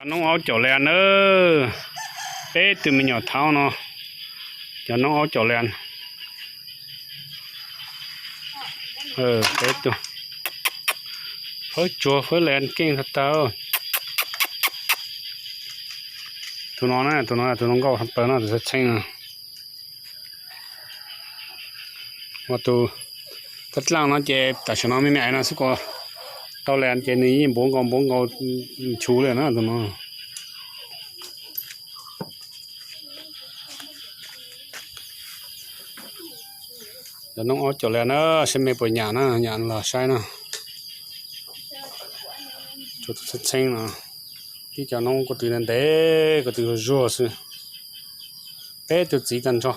Noob aub caum leas na, peb tug me nyuam thaud no, cov noob aub caum leas, peb tug, fawb tsuag fawb leas keej tag tag. Tus no na, tus no tus zoo nkauj tshaj plaws no, tus txheeb txheeb no. Ua tus, tab dlaaj no ces tam sim no me me no xwb, kuas tau leas ces nws yeej npuav nkaus npuav nkaus nchuv li na tus no. Cov noob aub caum leas na, saib mej puas nyam na, nyam los saib na. Tsuas tus txheeb txheeb no, tib cov noob ko tw ntev ko tw zuag xwb. Peb tug txiv tag nrho.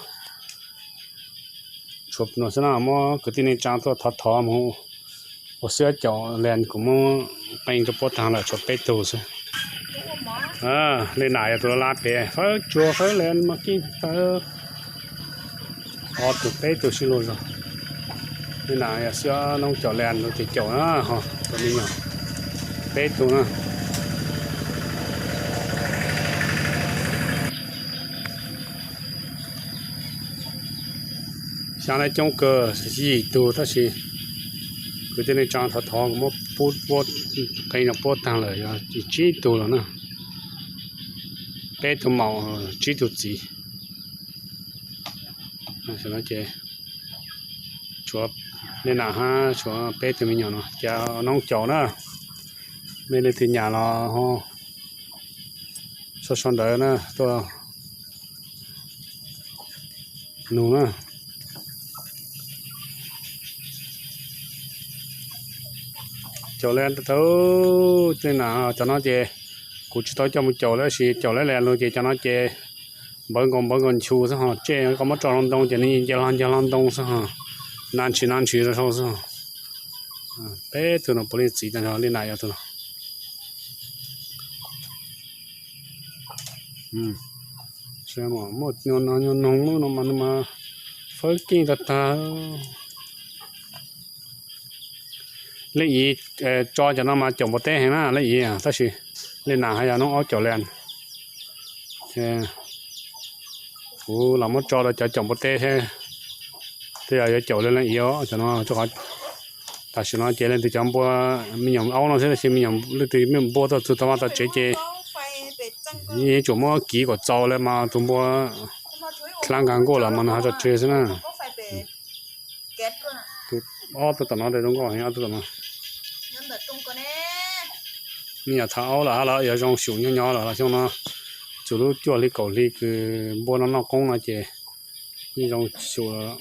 Tshuav no xwb na, muab kwv tij neej tsaa tuaj thov thov mus ua xwb, caum leas kuv muab qee rau puab tag lawm, tshuav peb tug xwb. Li nam yog tus laj laj pem, fawb tsuag fawb leas mas keej tag. Ob tug peb tug sib luag zog. Li nam yog xwb, noob caum leas tus ces caum na, ho tus me nyuam peb tug na. Xyaa lawv coob kawg, yim tug tab sis kwv tij neej tsaa thov thov kuv muab pub, qee rau puab tag lawm, yog tsib tug los na. Peb tug maum, tsib tug txiv. Tshuav li nam hab tshuav peb tug me nyuam no, cas noob caum na. Mej leej twg nyam los ho sau sau ntawv na tuaj nug na. Caum leas tau, tej nam cov no ces kuv tsis tau coj mus caum lawm, tab sis caum lawv leas lug ces cov no ces npawv nkaus npawv nkaus nchuv xwb ho, tsej koj muab tso hlo ntoo ces nws nce hlo nce hlo ntoo xwb ho, na ntshis na ntshis rau saud xwb ho. Peb tug no puav leej txiv tag nrho, li nam yog tus no. Muaj nyuag noog no mas nws mas fawb keej tag tag. Leej Iv tso cov no mas caum npua teb heev na Leej Iv, tab sis li nam hab yog noob aub caum leas. Kuv los muab tso rau cov caum npua teb thiab, tej yog yuav caum li Leej Iv os cov no. Tam sim no ces leej twg cov npua, me nyuam aub no xwb, tab sis me nyuam leej twg me nyuam npua tuaj txug tau vaj tau tsev ces yeej yuav tsum muab kiv kom txaus lawm mas tus npua dlhab nkag nkuaj los mas nws ho tso tseg xwb na. Tus ob tug tom no zoo nkauj heev, ob tug tom no. Me nyuam thaum aub lawm hab los yuav zoo xyum nyob nyob lawm los xyoo no txug lub cuaj hli kaum hli kws npua no noj qoob no ces yeej zoo xyum lawm.